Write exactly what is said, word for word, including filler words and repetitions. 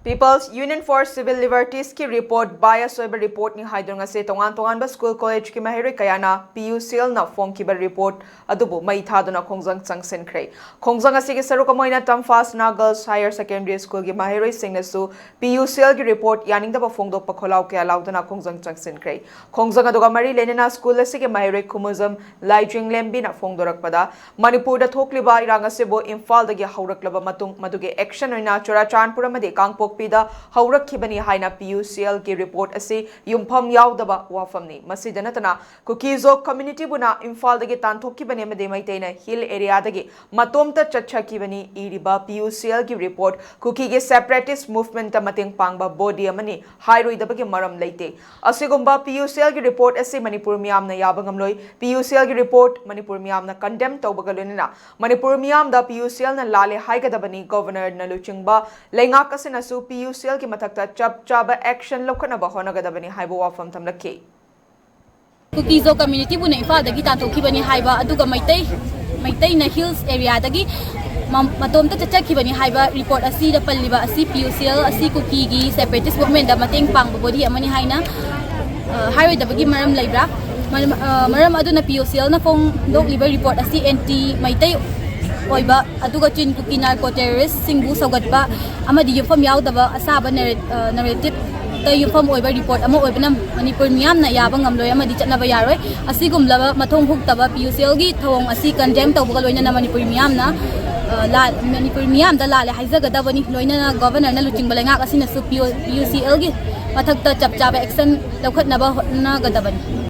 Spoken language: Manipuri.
People's Union for Civil Libertiesꯀꯤ report bias ꯑꯣꯏꯕ reportꯅꯤ ꯍꯥꯏꯗꯨꯅ ꯉꯁꯤ ꯇꯣꯉꯥꯟ ꯇꯣꯉꯥꯟꯕ school collegeꯀꯤ ꯃꯍꯩꯔꯣꯏ ꯀꯌꯥꯅ PUCLꯅ ꯐꯣꯡꯈꯤꯕ report ꯑꯗꯨꯕꯨ ꯃꯩ ꯊꯥꯗꯨꯅ ꯈꯣꯡꯖꯪ ꯆꯪꯁꯤꯟꯈ꯭ꯔꯦ꯫ ꯈꯣꯡꯖꯪ ꯑꯁꯤꯒꯤ ꯁꯔꯨꯛ ꯑꯃ ꯑꯣꯏꯅ ꯇꯝꯐꯥꯁꯅꯥ Girls Higher Secondary Schoolꯒꯤ ꯃꯍꯩꯔꯣꯏꯁꯤꯡꯅꯁꯨ PUCLꯒꯤ report ꯌꯥꯅꯤꯡꯗꯕ ꯐꯣꯡꯗꯣꯛꯄ ꯈꯣꯜꯂꯥꯎ ꯀꯌꯥ ꯂꯥꯎꯗꯨꯅ ꯈꯣꯡꯖꯪ ꯆꯪꯁꯤꯟꯈ꯭ꯔꯦ꯫ ꯈꯣꯡꯖꯪ ꯑꯗꯨꯒ ꯃꯔꯤ ꯂꯩꯅꯅ school ꯑꯁꯤꯒꯤ ꯃꯍꯩꯔꯣꯏ ꯈꯨꯃꯨꯖꯝ ꯂꯥꯏꯖꯤꯡꯂꯦꯝꯕꯤꯅ ꯐꯣꯡꯗꯣꯔꯛꯄꯗ, ꯃꯅꯤꯄꯨꯔꯗ ꯊꯣꯛꯂꯤꯕ ꯏꯔꯥꯡ ꯑꯁꯤꯕꯨ ꯏꯝꯐꯥꯜꯗꯒꯤ ꯍꯧꯔꯛꯂꯕ ꯃꯇꯨꯡ ꯃꯗꯨꯒꯤ action ꯑꯣꯏꯅ ꯆꯨꯔꯥꯆꯥꯟꯄꯨꯔ ꯑꯃꯗꯤ ꯀꯥꯡꯄꯣꯛꯄꯤꯗ ꯍꯧꯔꯛꯈꯤꯕꯅꯤ ꯍꯥꯏꯅ PUCLꯒꯤ report ꯑꯁꯤ ꯌꯨꯝꯐꯝ ꯌꯥꯎꯗꯕ ꯋꯥꯐꯝꯅꯤ꯫ ꯃꯁꯤꯗ ꯅꯠꯇꯅ ꯀꯨꯀꯤꯖꯣ communityꯕꯨꯅ ꯏꯝꯐꯥꯜꯗꯒꯤ ꯇꯥꯟꯊꯣꯛꯈꯤꯕꯅꯤ ꯑꯃꯗꯤ ꯃꯩꯇꯩꯅ hill areaꯗꯒꯤ ꯃꯇꯣꯝꯇ ꯆꯠꯆꯈꯤꯕꯅꯤ꯫ ꯏꯔꯤꯕ PUCLꯒꯤ report ꯀꯨꯀꯤꯒꯤ separatist movementꯇ ꯃꯇꯦꯡ ꯄꯥꯡꯕ body ꯑꯃꯅꯤ ꯍꯥꯏꯔꯣꯏꯗꯕꯒꯤ ꯃꯔꯝ ꯂꯩꯇꯦ꯫ ꯑꯁꯤꯒꯨꯝꯕ PUCLꯒꯤ report ꯑꯁꯤ ꯃꯅꯤꯄꯨꯔ ꯃꯤꯌꯥꯝꯅ ꯌꯥꯕ ꯉꯝꯂꯣꯏ꯫ PUCLꯒꯤ report ꯃꯅꯤꯄꯨꯔ ꯃꯤꯌꯥꯝꯅ condemn ꯇꯧꯕꯒ ꯂꯣꯏꯅꯅ ꯃꯅꯤꯄꯨꯔ ꯃꯤꯌꯥꯝꯗ PUCLꯅ ꯂꯥꯜꯂꯦ ꯍꯥꯏꯒꯗꯕꯅꯤ꯫ Governorꯅ ꯂꯨꯆꯤꯡꯕ ꯂꯩꯉꯥꯛ ꯑꯁꯤꯅꯁꯨ PUCLꯒꯤ ꯃꯊꯛꯇ ꯆꯞ ꯆꯥꯕ action ꯂꯧꯈꯠꯅꯕ ꯍꯣꯠꯅꯒꯗꯕꯅꯤ ꯍꯥꯏꯕ ꯋꯥꯐꯝ ꯊꯝꯂꯛꯈꯤ꯫ ꯀꯨꯀꯤꯖꯣ communityꯕꯨꯅ ꯏꯝꯐꯥꯜꯗꯒꯤ ꯇꯥꯟꯊꯣꯛꯈꯤꯕꯅꯤ ꯍꯥꯏꯕ, ꯑꯗꯨꯒ ꯃꯩꯇꯩ, ꯃꯩꯇꯩꯅ hills areaꯗꯒꯤ ꯃ-, ꯃꯇꯣꯝꯇ ꯆꯠꯆꯈꯤꯕꯅꯤ ꯍꯥꯏꯕ report ꯑꯁꯤꯗ ꯄꯜꯂꯤꯕ ꯑꯁꯤ PUCL ꯑꯁꯤ ꯀꯨꯀꯤꯒꯤ separatist movementꯇ ꯃꯇꯦꯡ ꯄꯥꯡꯕ body ꯑꯃꯅꯤ ꯍꯥꯏꯅ, ꯑ, ꯍꯥꯏꯔꯣꯏꯗꯕꯒꯤ ꯃꯔꯝ ꯂꯩꯕ꯭ꯔꯥ? ꯃꯔꯝ, ꯑ, ꯃꯔꯝ ꯑꯗꯨꯅ PUCLꯅ ꯐꯣꯡꯗꯣꯛꯂꯤꯕ report ꯑꯁꯤ anti ꯃꯩꯇꯩ ꯑꯣꯏꯕ, ꯑꯗꯨꯒ ꯆꯤꯟ ꯀꯨꯀꯤ narco terroristꯁꯤꯡꯕꯨ ꯁꯧꯒꯠꯄ ꯑꯃꯗꯤ ꯌꯨꯝꯐꯝ ꯌꯥꯎꯗꯕ ꯑꯁꯥꯕ narrat-, ꯑ, narrativeꯇ ꯌꯨꯝꯐꯝ ꯑꯣꯏꯕ report ꯑꯃ ꯑꯣꯏꯕꯅ ꯃꯅꯤꯄꯨꯔ ꯃꯤꯌꯥꯝꯅ ꯌꯥꯕ ꯉꯝꯂꯣꯏ ꯑꯃꯗꯤ ꯆꯠꯅꯕ ꯌꯥꯔꯣꯏ꯫ ꯑꯁꯤꯒꯨꯝꯂꯕ ꯃꯊꯣꯡ ꯍꯨꯛꯇꯕ PUCLꯒꯤ ꯊꯧꯑꯣꯡ ꯑꯁꯤ condemn ꯇꯧꯕꯒ ꯂꯣꯏꯅꯅ ꯃꯅꯤꯄꯨꯔ ꯃꯤꯌꯥꯝꯅ, ꯑ, ꯂꯥ-, ꯃꯅꯤꯄꯨꯔ ꯃꯤꯌꯥꯝꯗ ꯂꯥꯜꯂꯦ ꯍꯥꯏꯖꯒꯗꯕꯅꯤ꯫ ꯂꯣꯏꯅꯅ Governorꯅ ꯂꯨꯆꯤꯡꯕ ꯂꯩꯉꯥꯛ ꯑꯁꯤꯅꯁꯨ PU-, PUCLꯒꯤ ꯃꯊꯛꯇ ꯆꯞ ꯆꯥꯕ action ꯂꯧꯈꯠꯅꯕ ꯍꯣꯠꯅꯒꯗꯕꯅꯤ꯫